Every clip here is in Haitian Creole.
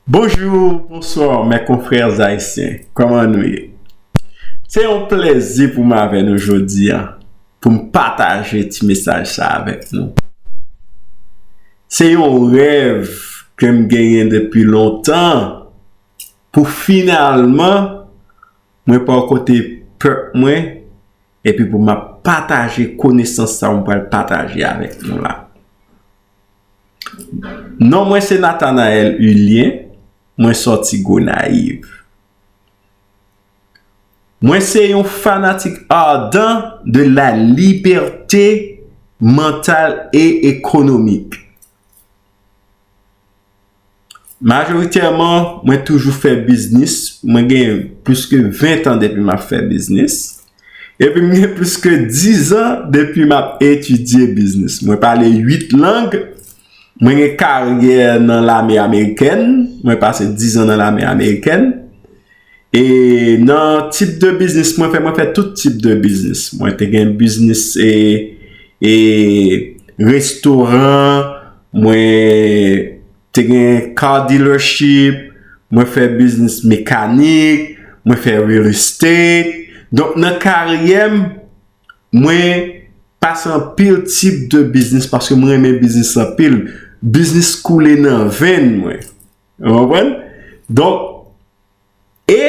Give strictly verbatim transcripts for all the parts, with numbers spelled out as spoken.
Bonjou, bonswa, mes confrères haïtiens. Kòman nou ye? Se yon plèzi pou m avè nou jodi a, pou m pataje ti mesaj sa avèk nou. Se yon rèv ke m genyen depi lontan, pou finalman mwen pa kote pèp mwen, epi pou m ap pataje konesans sa mwen pral pataje avèk nou la. Non mwen se Nathanaël Hulien, mwen sòti Gonayiv. Mwen se yon fanatik ardent de la liberté mentale et économique. Majoritèman, mwen toujou fè biznis. Mwen gen plis ke ven tan depi m ap fè biznis. Epi m gen plis ke diz an depi m ap etidye biznis. Mwen pale uit lang. Mwen gen karyè nan lame amerikèn. Mwen pase diz an nan lame amerikèn. E nan tip de biznis mwen fè, mwen fè tout tip de biznis. Mwen te gen biznis e, e restoran, mwen te gen car dealership, mwen fè biznis mekanik, mwen fè real estate. Donk nan karyè m, mwen pase anpil tip de biznis paske mwen renmen biznis anpil. Biznis koule nan venn mwen. Ou konprann? Donk, e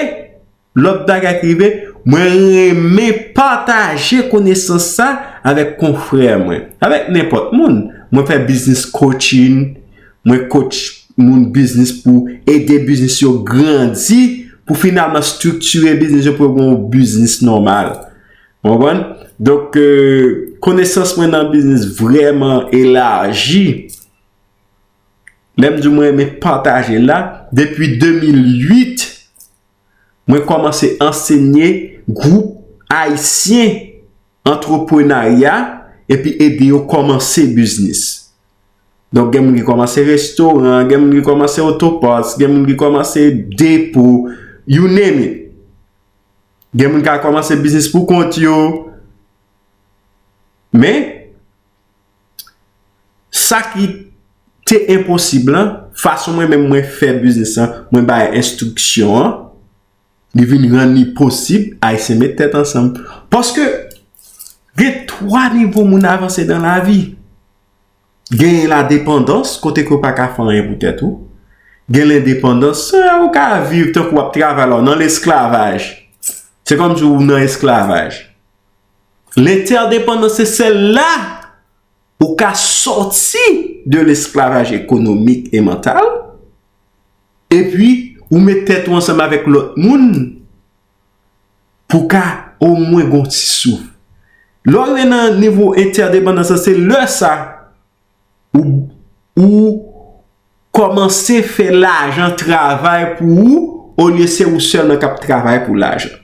lòt bagay ki rive, mwen renmen pataje konesans sa avèk konfrè mwen, avèk nenpòt moun. Mwen fè biznis coaching, mwen coach moun biznis pou ede biznis yo grandi, pou finalman estriktire biznis yo pou yo gen yon biznis nòmal. Ou konprann? Donk, euh, konesans mwen nan biznis vrèman elaji. Lè m di w mwen renmen pataje la, depi de mil uit, mwen kòmanse ansenye gwoup ayisyen antreprenarya epi ede yo kòmanse biznis. Donk, gen moun ki kòmanse restoran, gen moun ki kòmanse otopas, gen moun ki kòmanse depo, you name it. Gen moun ki ka kòmanse biznis pou kont yo. Men, sa ki te enposib lan, fason mwen menm mwen fè biznis lan, mwen bay enstriksyon an, li vin rann li posib, Ayisyen met tèt ansanm. Paske gen twa nivo moun avanse nan lavi. Gen ladepandans, kote ke w pa ka fè anyen pou tèt ou. Gen lendepandans, se ou ka viv tankou w ap travay la, w nan lesklavaj. Se kòmsi w nan esklavaj. Lentèdepandans, se sèl la ou ka sòti de lesklavaj ekonomik e mantal, epi ou met tèt ou ansanm avèk lòt moun pou ka omwen gon ti souf. Lè w rive nan nivo entèdepandans lan, se lè sa ou, ou kòmanse fè lajan travay pou ou, olye se ou sèlman k ap travay pou lajan.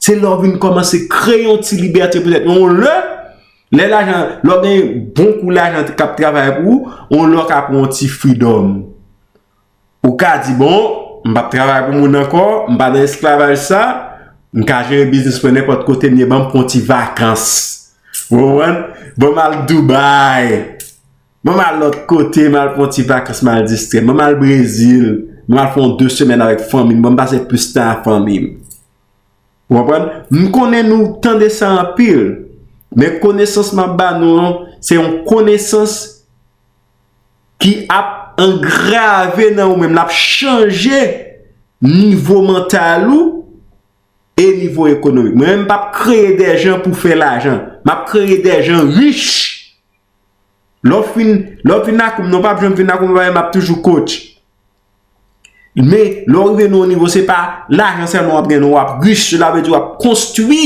Se lè w vin kòmanse kreye yon ti libète poutèt ou. Yon lè, lè lajan, lè w gen bon kou lajan k ap travay pou ou, yon lè w ka pran yon ti freedom. Ou ka di, bon, m p ap travay pou moun ankò, m pa nan esklavaj sa, m ka jere biznis mwen nenpòt kote m ye, ban m pran yon ti vakans. Ou konprann? Ban m al Dubai. Ban m al lòt kote, m al pran yon ti vakans, m al distrè m. Ban m al Brezil. Ban m al fè yon de semèn avèk fanmi m. Ban m pase plis tan ak fanmi m. Ou konprann? M konnen nou tande sa anpil. Men konesans m ap ba nou an, se yon konesans ki ap angrave nan ou menm. L ap chanje nivo mantal ou e nivo ekonomik. Mwen menm, m p ap kreye dè jan pou fè lajan. M ap kreye dè jan rich. Lè w fin, lè w vin lakou m, non, w p ap janm vin lakou m, paske m ap toujou coach. Men, lè w rive nan yon nivo, se pa lajan sèlman w ap gen, non, w ap rich. Sela vle di w ap konstwi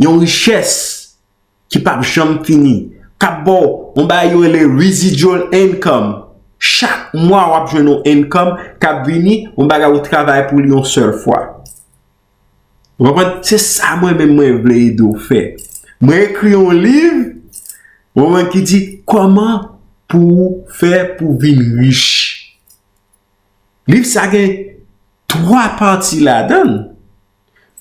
yon richès ki p ap janm fini, k ap ba w yon bagay yo rele residual income. Chak mwa, w ap jwenn yon income k ap vini, yon bagay ou travay pou li yon sèl fwa. Ou konprann? Se sa mwen menm mwen vle ede w fè. Mwen ekri yon liv, ou konprann, ki di kòman pou w fè pou w vin rich. Liv sa gen twa pati ladan l.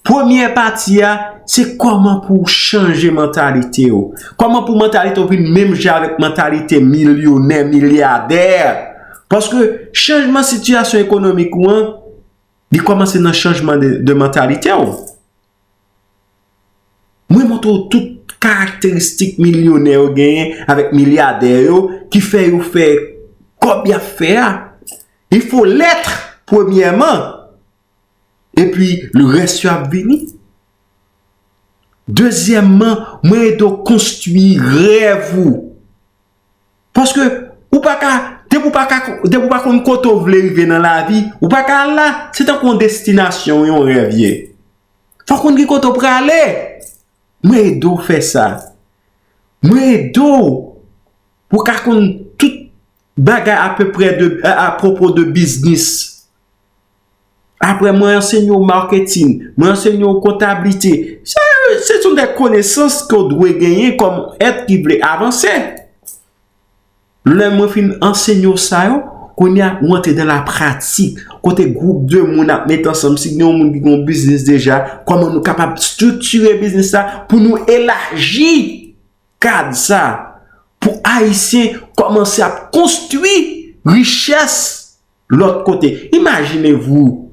Premyè pati a, se kòman pou w chanje mantalite w. Kòman pou mantalite w vin menm jan avèk mantalite milyonè, milyadè. Paske chanjman sitiyasyon ekonomik ou an, li kòmanse nan chanjman de, de mantalite w. Mwen montre w tout karakteristik milyonè yo genyen avèk milyadè yo ki fè yo fè kòb y ap fè a. Il faut l'être, premyèman, epi le rès yo ap vini. Dezyèmman, mwen ede w konstwi rèv ou. Paske ou pa ka, depi ou pa ka, depi ou pa konn kote w vle rive nan lavi, ou pa ka al la. Se tankou yon destinasyon, yon rèv ye. Fòk ou konn ki kote w prale. Mwen ede w fè sa. Mwen ede w pou w ka konn tout bagay apeprè de, a, apwopo de biznis. Apre, mwen ansenye w marketing, mwen ansenye w kontablite. Sa, se sont des connaissances ke w dwe genyen kòm èt ki vle avanse. Lè mwen fin ansenye w sa yo, kounye a, ou antre dans la pratique. Kote gwoup de moun ap met ansanm, si gen yon moun ki gen yon biznis deja, kòman nou kapab estriktire biznis la pou nou elaji kad sa, pou Ayisyen kòmanse ap konstwi richès lòt kote. Imaginez-vous,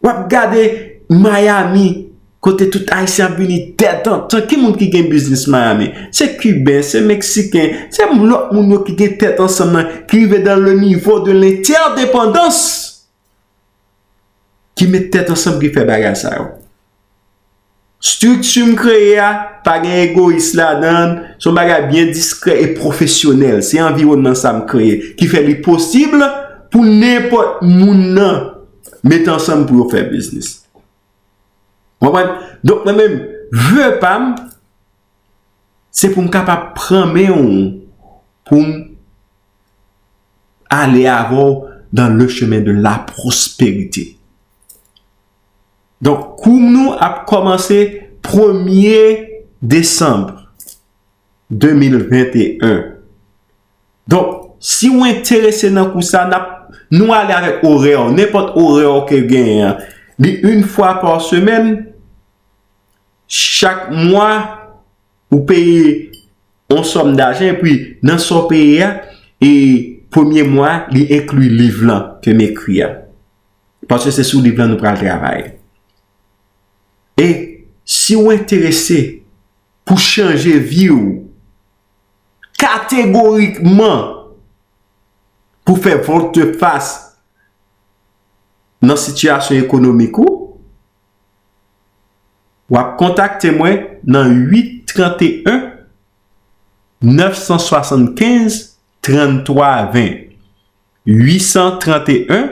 w ap gade Miami, kote tout Ayisyen ap vini tèt ansanm. Ki moun ki gen biznis Miami? Se Kiben, se Meksiken, se lòt moun yo ki gen tèt ansanm nan, ki rive dans le niveau de l'interdépendance, ki met tèt ansanm, ki fè bagay sa yo. Estrikti m kreye a, pa gen egoyis ladan l, se yon bagay byen diskrè e pwofesyonèl. Se anviwònman sa m kreye ki fè li posib pou nenpòt moun nan met ansanm pou yo fè biznis. Konprann? Donk, mwen menm, ve pa m, se pou m kapab pran men w pou m ale avè w dans le chemin de la prospérité. Donk, kou nou ap kòmanse premye desanm de mil venteyen. Donk, si w enterese nan kou sa, n ap, nou ale avèk orè, nenpòt orè ke w genyen an. Li yon fwa pa semèn, chak mwa, ou peye yon sòm dajan, epi nan sa w peye a, e premye mwa, li enkli liv lan ke m ekri a. Paske se sou liv lan nou pral travay. E si w enterese pou chanje vi w kategorikman, pou fè volte-face nan sitiyasyon ekonomik ou, w ap kontakte mwen nan uit trant e en, nèf san swasannkenz, tranntwa ven. Uit san trant e en,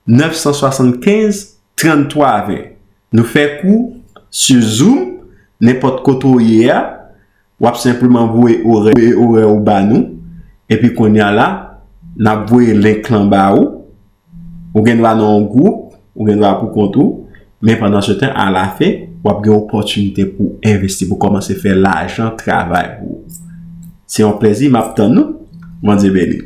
nèf san swasannkenz, tranntwa ven. Nou fè kou sou Zoom, nenpòt kote w ye a, w ap senpleman voye orè, orè ou ba nou, epi kounye a la, n ap voye link lan ba ou. Ou gen dwa nan yon gwoup, ou gen dwa pou kont ou, men pandan se tan, alafen, w ap gen opòtinite pou envesti, pou kòmanse fè lajan travay pou ou. Se yon plèzi, m ap tann nou. Bondye beni.